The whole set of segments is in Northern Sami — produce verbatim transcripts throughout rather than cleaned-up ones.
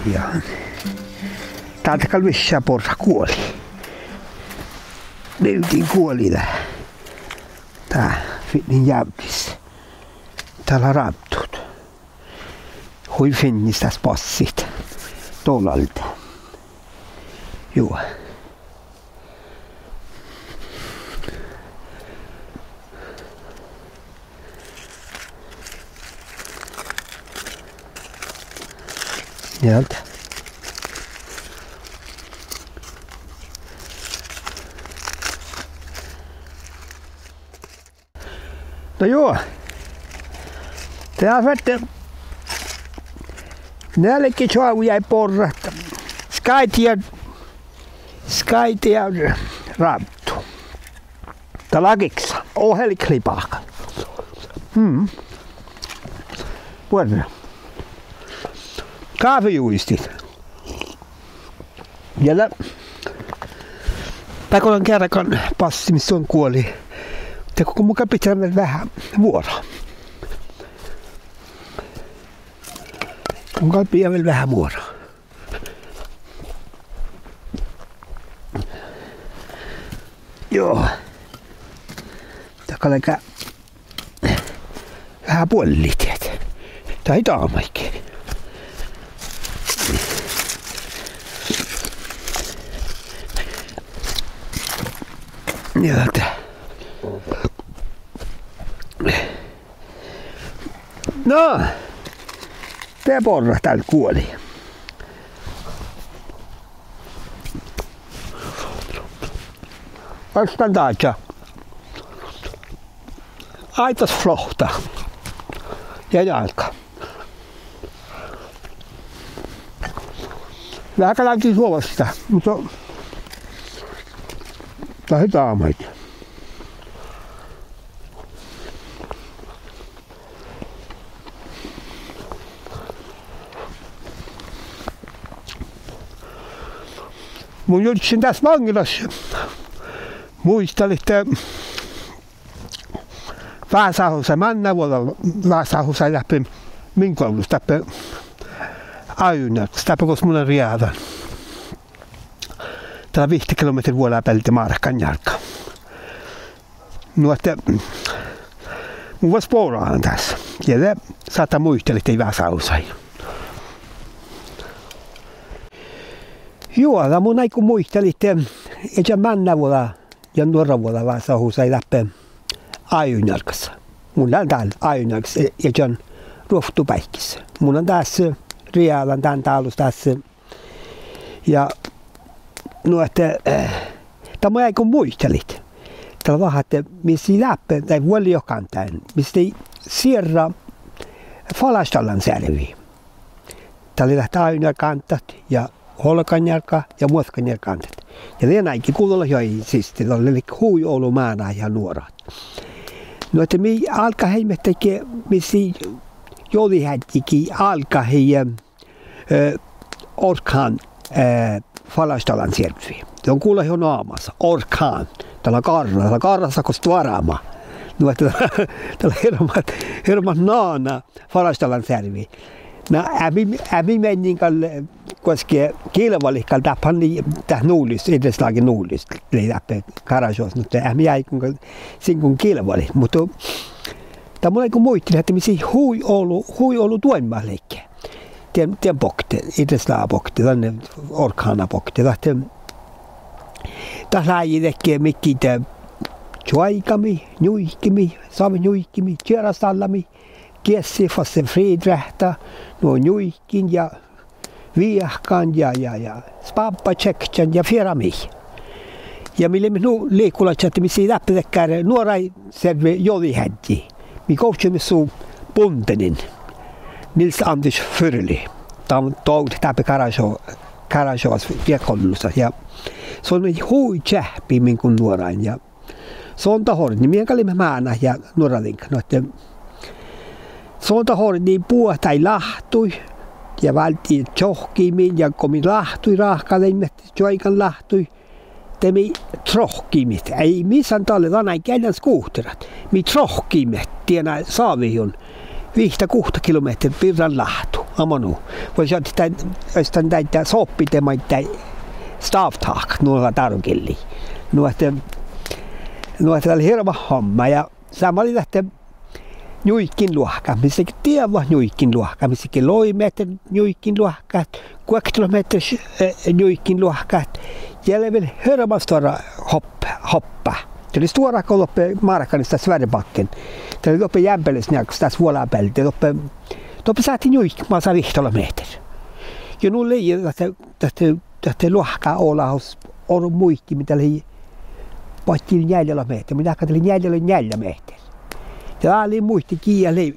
Ja dál gal vissa borrat guoli. Mii guoli dá. Dá, fitnen jávdis. Dá lea rávddut. Hui fiinnis dás bassit. Dola alde. Juo. Jald. No juo. Dá ferte nealggi čoavjjaid borrat. Skáidejárn, skáidejárn rávddu. Dat lea giksa. Ohelkliba. Mm. Buorre. Káfejuistit. Ja de, de go lean geargan bassemin son guoli, de go mun gal bijan vel veahá vuora. Mun gal bijan vel veahá vuora. Juo. Dat galgá veahá buollit diet. Dat ii dá maid. Ja dat. No, de borrat dál guoli. Astan dáža. Áibbas flohta. Ja álgá. Veahá gal lávddi suovastá, muhto dat ii dá maid. Mun jurddašin dás maŋŋelaš muitalit vásáhusaid, mánnávuođa vásáhusaid dáppe min guovllus dáppe Ájunjárggas, dáppe gos mun lean riegádan. Dat lea vihtta kilomehtera vuolábealde márkannjárgga. Nu ahte mun vuos boradan dás. Ja de sáhtán muitalit daid vásáhusaid. Juo, dat mun áiggun muitalit, eh, iežan mánnávuođa ja nuorravuođa vásáhusaid dáppe Ájunjárggas. Mun lean dál Ájunjárggas, eh, iežan ruovttubáikkis. Mun lean dás, eh, riegádan dán dálus dás, eh, ja nu ahte, eh, dat mun áiggun muitalit. Dat lea veahá ahte mis lei dáppe, dai vuollejohkánttain, mis lei sierra falaštallansearvi. Dat lei dat Ájunjárgga ánddat ja Olgánjárgga ja Muotkánjárgga ánddat. Ja dien áiggi guđalaš juoidá siste, dat lei hui olu mánát ja nuorat. Nu ahte mii álggaheimmet dego, mis lei jođiheaddji gii álggahii, eh, orkán, eh, falaštallansearvvi. Don gula jo namas, orkán. Dat lea garra, dat lea garrasakkos duoráma. Nu ahte dat lea hirbmat, hirbmat nána falaštallansearvvi. Na, eat mii, eat mii maŋŋil gal, eh, guosge gilvalit gal dáppe han lei, dat Nulis, idrettslag Nulis lei dáppe Kárášjogas, muhto eat mii áiggun gal siŋgon gilvalit, muhto dat mun áiggun muitalit ahte mis lei hui olu, hui olu doaimmat ledje. Dien, dien bokte, idrettslag bokte, dan orkána bokte, dat, dat láji dego midjiide čuoigamii, njuikimii, samet njuikimii, čierastállamii, geassit fas friidrehta, nu njuikkiin ja viehkan ja, ja, ja spábbačiekčan ja fiera mii. Ja mii leimmet nu lihkolaččat ahte mis lei dáppe dakkár nuoraid searvvi jođiheaddji. Mii gohčoimet su bundenin, Nils Anders Furli. Dan dovdet dáppe Kárášjo-, Kárášjogas diet gollusa ja son lei hui čeahppi miŋguin nuorain ja son dat ordnii, mii gal leimmet mánát ja nuorradiŋggat, nu ahte son dat ordnii buot dáid láhttuid ja váldii čohkkimin ja go mii láhttuid ráhkadeimmet, čuoiganláhttuid, de mii trohkkiimet, eai mii san dalle dan áigge eai lean skuhterat, mii trohkkiimet dieinna sáviiguin vihtta guhtta kilomehtera birran láhttu. Amma nu. Vuoi šaddat dan, oastan daidda sohppi de maiddái stavtahkat, nu lea dárogillii. Nu ahte, nu ahte dat lei hirbmat homma ja seamma lei dat ahte njujkkinluohkat, mis ledje dievvat njujkkinluohkat, mis ledje logi mehtera njujkkinluohkat, guoktelogi mehtera, eh, njujkkinluohkat, ja lei vel hirbmat stuorra hop-, hoppa. Dat lei stuorra go doppe márkanis das Sverrebakken. Dat lei doppe Jámbeles njeallus das vuolábealde, doppe, doppe sáhtii njujkkiid masa vihttalogi mehtera. Ja nu lei dat, dat, dat luohkká olahus, oro muitte, mii dat lei, badjel njealljelogi mehtera, mii dat lei njealljelogi njeallje mehtera. Ja dál in muitte gii lei,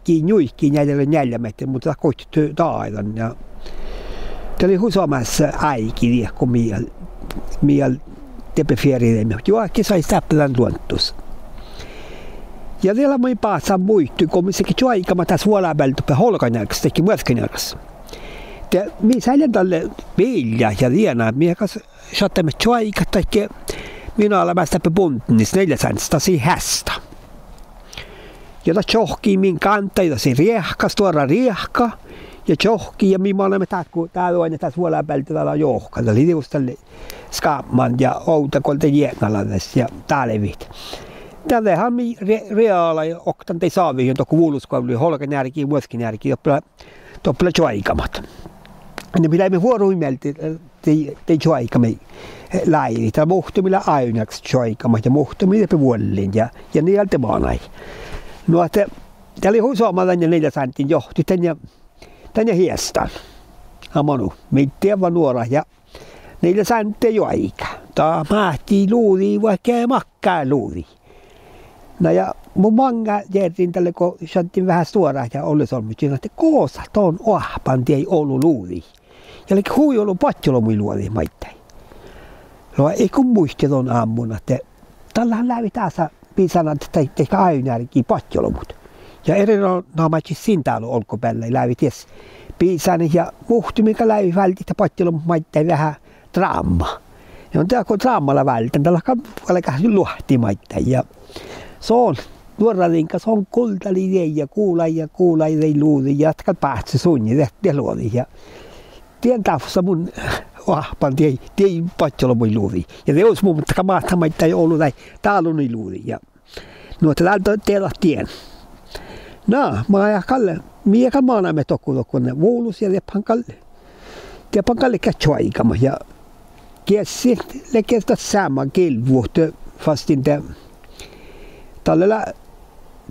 gii njujkki njealljelogi njeallje mehtera, muhto dat goit daid dan ja dat lei hui somás áigi diehko mii, mii dieppe fierrideimmet. Juohke sajis dáppe dan luondus. Ja de lea maid báhcán muitui go mis ledje čuoigamat das vuolábealde doppe Holganjárggas, ledje Muotkkanjárggas. De mii sállen dalle biiljá ja dieđán, mii gal šattaimet čuoigat dahje, min almmáš dáppe bundnis, Nealjasándis, das lei heasta. Ja dat čohkkii min gándaid, das lei riehka, stuorra riehka, ja čohkkii ja mii manaimet dákko, dál oainnat das vuolábealde dál johka, dat lei dieđus dalle skábman ja ovdal go de jieknalađas ja dálvit. Dat lei han mii re-, realai oktan daid sáviin dohko vulusgoavlui Holganjárgii, Muotkkanjárgii, doppe lea, doppe lea čuoigamat. Ja mii leimmet vuoruid mielde, eh, daid, daid čuoigamaid, eh, láidit. Dat muhtumin lea Ávnjárggas čuoigamat ja muhtumin lea vuollin ja, ja nie de manai. Nu ahte dat lei hui somá dan ja Nealjasándin johtit dan ja, dan ja heastan. Amma nu, mii dievva nuorat ja Nealjasándde juoigat. Dat máhtii luđiid vaikko makkár luđiid. Na ja mun maŋŋá jerrin dalle go šadden veahá stuorát ja ollesolmmožin ahte gos don oahppan dieid olu luđiid. Ja ledje hui olu badjeolbmuid luođiid maiddái. Lea, in go muitte don ámmun ahte dalle han lávii dasa, bisánan dat, dat, dat Ávnjárgi badjeolbmot. Ja erenoamážit sin dálu olggobeallái lávii dies bisániid ja muhtumin gal lávii váldit dat badjeolbmot maiddái veahá drámma. Ja mun dieđán go drámma lea váldán, dat lea gal vuolgát luohti maiddái ja son, nuorradiŋga son guldalii dieid ja gulai ja gulai daid luđiid ja dat gal báhce suinni diet, diet luođiid ja dien dáfus mun oahppan dieid, dieid badjeolbmuid luđiid. Ja dieđus mun gal máhtán maiddái olu daid dáloniid luđiid ja nu ahte dál de-, dieđát dien. Na, mii gal, mii gal manaimet dohko, dohko vulos ja dieppe han gal, dieppe han gal ledje čuoigamat ja geassit ledje dat seamma gilvvut, fas dien de, dalle lea,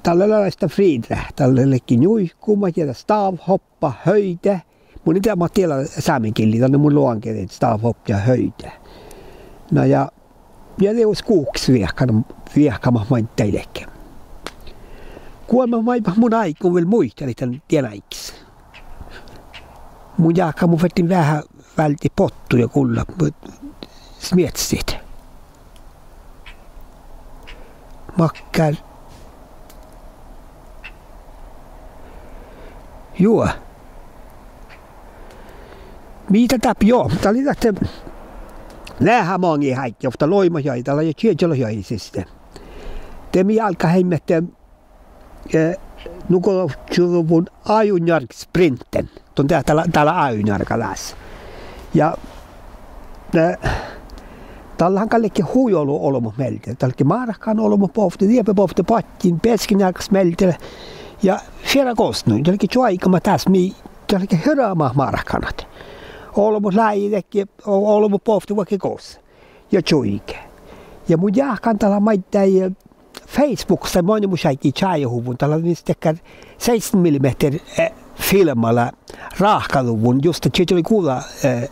dalle lea daidda friidrett, dalle ledje njujkkumat ja dat stavhoppa, høyde. Mun in dieđe mat diela sámegillii, dan mun logan geađe stavhopp ja høyde. Na ja, ja dieđus guhkes viehka-, viehkamat maiddái ledje. Guolmat maid mun áiggun vel muitalit dan dien áiggis. Mun jáhkán mun ferten veahá váldit bottu ja gullat, smietstit. Makkár. Juo. Mii dat dáppe, juo, dat lei dat, eh, veahá maŋit áiggi ovtta loimat jagi, dat lea čiežalogi jagi siste. De mii álggaheimmet, eh, nugođa čuovvun Ávnjárgga sprinten. Don de dat lea, dat lea Ávnjárga dás. Ja, eh, dalle han gal ledje hui olu olbmot mielde. Dat ledje márkan olbmot bohte, dieppe bohte badjin Beaskenjárggas mielde. Ja fierra gos nu, dat ledje čuoigamat dás mii, dat ledje hirbmat márkanat. Olbmot láidededje, o-, olbmot bohte vaikko gos. Ja čuige. Ja mun jáhkán dat lea maiddái, eh, Facebookis maŋimuš áiggi čájehuvvon, dat lea mis dakkár seksten millimeter, eh, filmma lea ráhkaduvvon, juste čiežalogi guđa, eh,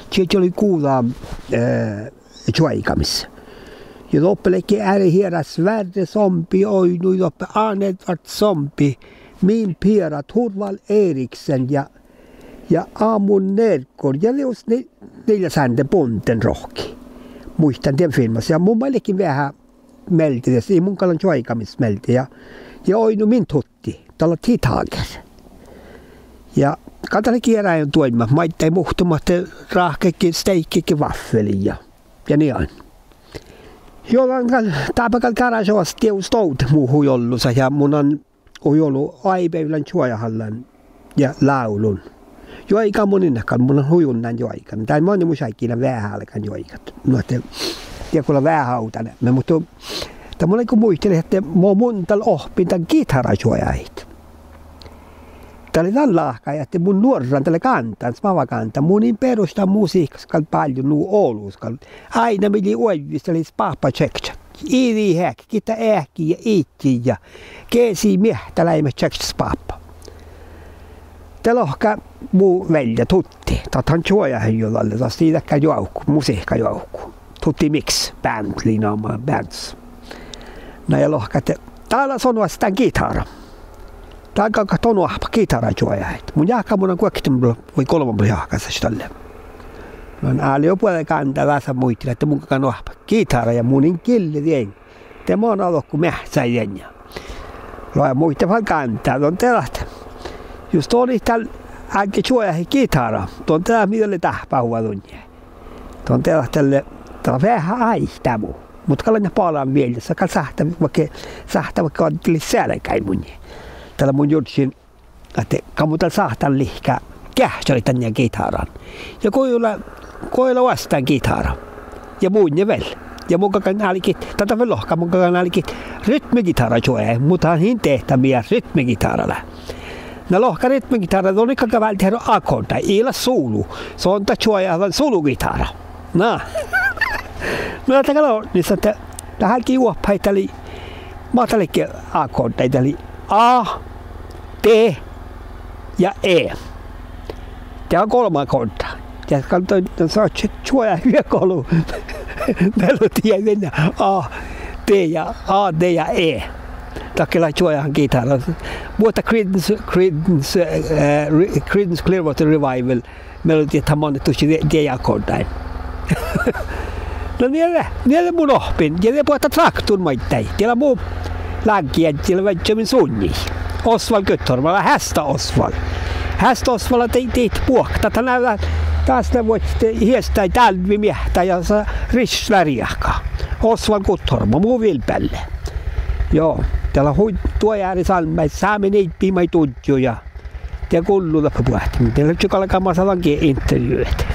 čiežalogi guđa, eh, čuoigamis. Ja doppe ledje earret eará Sverre Sombi oidnui, doppe Arne Edvard Sombi, min beara Torvald Eriksen ja, ja Amund Nergård ja dieđus Nealjasánden bonden rohki. Muittán dien filmmas ja mun maid ledjen veahá mielde dies, ii mun gal lean čuoigamis mielde ja, ja oidno min tutti, dat lea Tidager. Ja gal dat ledje earáin duoimmat maiddái muhtumat, ráhkadedje, steikkededje váffeliid ja, ja nie ain. Juo, dan gal, dáppe gal garáševassat dieđus dovdet mu hui ollusat ja mun lean hui olu oaivveillan čuojahallan ja lávlun. Juoigan mun in leat gal, mun lean hui unnán juoigan. Dál manne mun šattai lean veahá álgán juoigat. Nu ahte, dego lea veahá ovdáneapmi, muhto dat mun áiggun muitalit ahte mo mun dal ohppen dan gitára čuojahit. Dat lei dan láhkai ahte mun nuorran, dat lea gánddan, smávva gánddan, mun in beroštan musihkas gal báljo nu olus gal. Áidna mii lei oaivvis, dat lei spáppa čekčat. Iđit eahkit, gitta eahkit ja idjit ja geasi miehtá leimmet čekčat spáppa. De lohká mu viellja Tutti, dat han čuojahin juo dalle, das lei dakkár joavku, musihkkajoavku. Tutti Mix Band lei namma, bands. Na ja lohká ahte dál son oastán gitára. Dál galggat don oahppat gitára čuojahit. Mun jáhkán, mun lean guokte vuoi golbma jahkásaš dalle. Na, álo juo buorre gándda, vása muittán ahte mun galggan oahppat gitára ja mun in gille dien. De manná dohko meahccái dien ja. Lea muitte fal gándda, don dieđát. Jus don it dal álge čuojahit gitára, don dieđát mii dalle dáhpáhuvvá dunnje. Don dieđát dalle, dat lea veahá áidda mu. Muhto gal lea balan vielljas, gal sáhttá vaikko, sáhttá vaikko oađđelit sealgái munnje. Dalle mun jurddašin ahte gal mun dal sáhtán liikká geahččalit dan gitáran. Ja go lea, go lea oastán gitára. Ja munnje vel. Ja mun galgan álgit, dat lea vel lohká, mun galgan álgit rytmegitára čuojahit, muhto han in dieđe mii rytmegitára lea. Na lohká rytmegitára, don it galgga váldit eará akkordaid, ii leat solo. Son dat čuojahit dan sologitára. Na. Na dat gal lea nis ahte dat álggii oahpahit, dat lei, mat dat ledje akkordaid, dat lei A, D ja E. Dat lea golbma akkorda. Ja gal don, don son č-, čuojahit vel olu melodiija dan A, D ja, A, D ja E. Dat ge lea čuojahit gitára. Muhto Creedence, Creedence, eh, Re-, Creedence Clearwater Revival melodiija, dat manne dušše dien, dien akkordain. Na nie, nie mun ohppen. Ja de buot dat traktor maiddái. Die lea mu láhkái, die lea viežžamin sunnji. Osvald Guttorm, lea Heasta Osvald. Heasta Osvald lea dii, dii buohkat, dat han lea, das lea vuos-, hiestai dálvvi miehtá ja sa-, riššá riehka. Osvald Guttorm, mu vilbealle. Juo, dat lea hui duojáris almmái, Sámi niibbi maid duddjo ja die gullo dáppe buot. Die lea čuođi galggamas dan ge intervjuet.